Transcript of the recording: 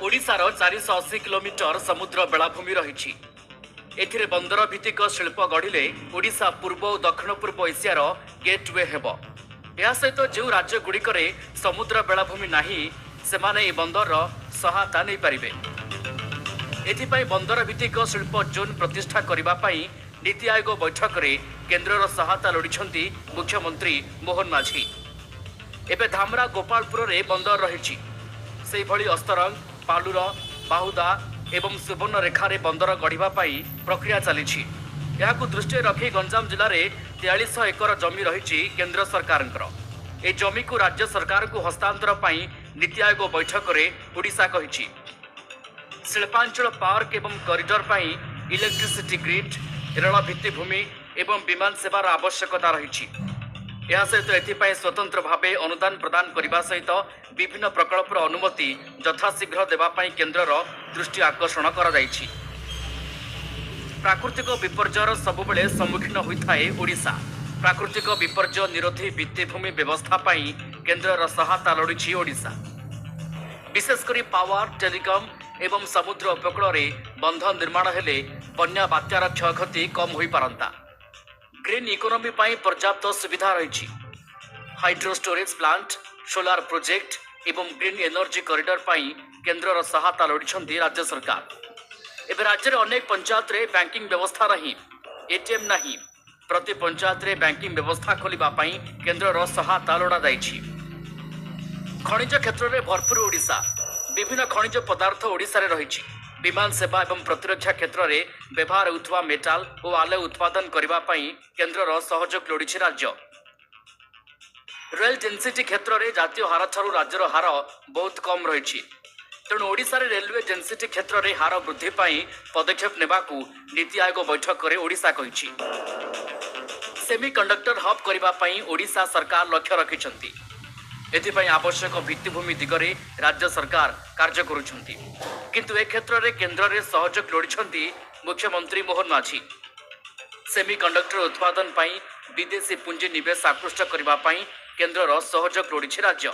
ଓଡ଼ିଶାର 480 କିଲୋମିଟର ସମୁଦ୍ର ବେଳାଭୂମି ରହିଛି। ଏଥିରେ ବନ୍ଦର ଭିତ୍ତିକ ଶିଳ୍ପ ଗଢ଼ିଲେ ଓଡ଼ିଶା ପୂର୍ବ ଓ ଦକ୍ଷିଣ ପୂର୍ବ ଏସିଆର ଗେଟୱେ ହେବ। ଏହା ସହିତ ଯେଉଁ ରାଜ୍ୟଗୁଡ଼ିକରେ ସମୁଦ୍ର ବେଳାଭୂମି ନାହିଁ, ସେମାନେ ଏହି ବନ୍ଦରର ସହାୟତା ନେଇପାରିବେ। ଏଥିପାଇଁ ବନ୍ଦର ଭିତ୍ତିକ ଶିଳ୍ପ ଜୋନ୍ ପ୍ରତିଷ୍ଠା କରିବା ପାଇଁ ନୀତି ଆୟୋଗ ବୈଠକରେ କେନ୍ଦ୍ରର ସହାୟତା ଲୋଡ଼ିଛନ୍ତି ମୁଖ୍ୟମନ୍ତ୍ରୀ ମୋହନ ମାଝୀ। ଏବେ ଧାମରା, ଗୋପାଳପୁରରେ ବନ୍ଦର ରହିଛି। ସେହିଭଳି ଅସ୍ତରଙ୍ଗ, ପାଲୁର, ବାହୁଦା ଏବଂ ସୁବର୍ଣ୍ଣରେଖାରେ ବନ୍ଦର ଗଢ଼ିବା ପାଇଁ ପ୍ରକ୍ରିୟା ଚାଲିଛି। ଏହାକୁ ଦୃଷ୍ଟିରେ ରଖି ଗଞ୍ଜାମ ଜିଲ୍ଲାରେ 4300 ଏକର ଜମି ରହିଛି କେନ୍ଦ୍ର ସରକାରଙ୍କର। ଏ ଜମିକୁ ରାଜ୍ୟ ସରକାରଙ୍କୁ ହସ୍ତାନ୍ତର ପାଇଁ ନୀତି ଆୟୋଗ ବୈଠକରେ ଓଡ଼ିଶା କହିଛି। ଶିଳ୍ପାଞ୍ଚଳ ପାର୍କ ଏବଂ କରିଡର ପାଇଁ ଇଲେକ୍ଟ୍ରିସିଟି ଗ୍ରିଡ୍, ରେଳ ଭିତ୍ତିଭୂମି ଏବଂ ବିମାନ ସେବାର ଆବଶ୍ୟକତା ରହିଛି। ଏହା ସହିତ ଏଥିପାଇଁ ସ୍ୱତନ୍ତ୍ର ଭାବେ ଅନୁଦାନ ପ୍ରଦାନ କରିବା ସହିତ ବିଭିନ୍ନ ପ୍ରକଳ୍ପର ଅନୁମତି ଯଥାଶୀଘ୍ର ଦେବା ପାଇଁ କେନ୍ଦ୍ରର ଦୃଷ୍ଟି ଆକର୍ଷଣ କରାଯାଇଛି। ପ୍ରାକୃତିକ ବିପର୍ଯ୍ୟୟର ସବୁବେଳେ ସମ୍ମୁଖୀନ ହୋଇଥାଏ ଓଡ଼ିଶା। ପ୍ରାକୃତିକ ବିପର୍ଯ୍ୟୟ ନିରୋଧୀ ଭିତ୍ତିଭୂମି ବ୍ୟବସ୍ଥା ପାଇଁ କେନ୍ଦ୍ରର ସହାୟତା ଲୋଡ଼ିଛି ଓଡ଼ିଶା। ବିଶେଷ କରି ପାୱାର, ଟେଲିକମ୍ ଏବଂ ସମୁଦ୍ର ଉପକୂଳରେ ବନ୍ଧ ନିର୍ମାଣ ହେଲେ ବନ୍ୟା ବାତ୍ୟାର କ୍ଷୟକ୍ଷତି କମ୍ ହୋଇପାରନ୍ତା। ଗ୍ରୀନ୍ ଇକୋନୋମି ପାଇଁ ପର୍ଯ୍ୟାପ୍ତ ସୁବିଧା ରହିଛି। Hydro storage plant, solar project ଏବଂ ଗ୍ରୀନ୍ ଏନର୍ଜି କରିଡର ପାଇଁ କେନ୍ଦ୍ରର ସହାୟତା ଲୋଡ଼ିଛନ୍ତି ରାଜ୍ୟ ସରକାର। ଏବେ ରାଜ୍ୟରେ ଅନେକ ପଞ୍ଚାୟତରେ ବ୍ୟାଙ୍କିଂ ବ୍ୟବସ୍ଥା ନାହିଁ, ଏଟିଏମ୍ ନାହିଁ। ପ୍ରତି ପଞ୍ଚାୟତରେ ବ୍ୟାଙ୍କିଂ ବ୍ୟବସ୍ଥା ଖୋଲିବା ପାଇଁ କେନ୍ଦ୍ରର ସହାୟତା ଲୋଡ଼ାଯାଇଛି। ଖଣିଜ କ୍ଷେତ୍ରରେ ଭରପୁର ଓଡ଼ିଶା। ବିଭିନ୍ନ ଖଣିଜ ପଦାର୍ଥ ଓଡ଼ିଶାରେ ରହିଛି। ବିମାନ ସେବା ଏବଂ ପ୍ରତିରକ୍ଷା କ୍ଷେତ୍ରରେ ବ୍ୟବହାର ହେଉଥିବା ମେଟାଲ ଓ ଆଲୟ ଉତ୍ପାଦନ କରିବା ପାଇଁ କେନ୍ଦ୍ରର ସହଯୋଗ ଲୋଡ଼ିଛି ରାଜ୍ୟ। ରେଲ ଡେନ୍ସିଟି କ୍ଷେତ୍ରରେ ଜାତୀୟ ହାରଠାରୁ ରାଜ୍ୟର ହାର ବହୁତ କମ୍ ରହିଛି। ତେଣୁ ଓଡ଼ିଶାରେ ରେଲୱେ ଡେନ୍ସିଟି କ୍ଷେତ୍ରରେ ହାର ବୃଦ୍ଧି ପାଇଁ ପଦକ୍ଷେପ ନେବାକୁ ନୀତି ଆୟୋଗ ବୈଠକରେ ଓଡ଼ିଶା କହିଛି। ସେମି କଣ୍ଡକ୍ଟର ହବ୍ କରିବା ପାଇଁ ଓଡ଼ିଶା ସରକାର ଲକ୍ଷ୍ୟ ରଖିଛନ୍ତି। ଏଥିପାଇଁ ଆବଶ୍ୟକ ଭିତ୍ତିଭୂମି ଦିଗରେ ରାଜ୍ୟ ସରକାର କାର୍ଯ୍ୟ କରୁଛନ୍ତି। କିନ୍ତୁ ଏ କ୍ଷେତ୍ରରେ କେନ୍ଦ୍ରରେ ସହଯୋଗ ଲୋଡ଼ିଛନ୍ତି ମୁଖ୍ୟମନ୍ତ୍ରୀ ମୋହନ ମାଝୀ। ସେମି କଣ୍ଡକ୍ଟର ଉତ୍ପାଦନ ପାଇଁ ବିଦେଶୀ ପୁଞ୍ଜି ନିବେଶ ଆକୃଷ୍ଟ କରିବା ପାଇଁ କେନ୍ଦ୍ରର ସହଯୋଗ ଲୋଡ଼ିଛି ରାଜ୍ୟ।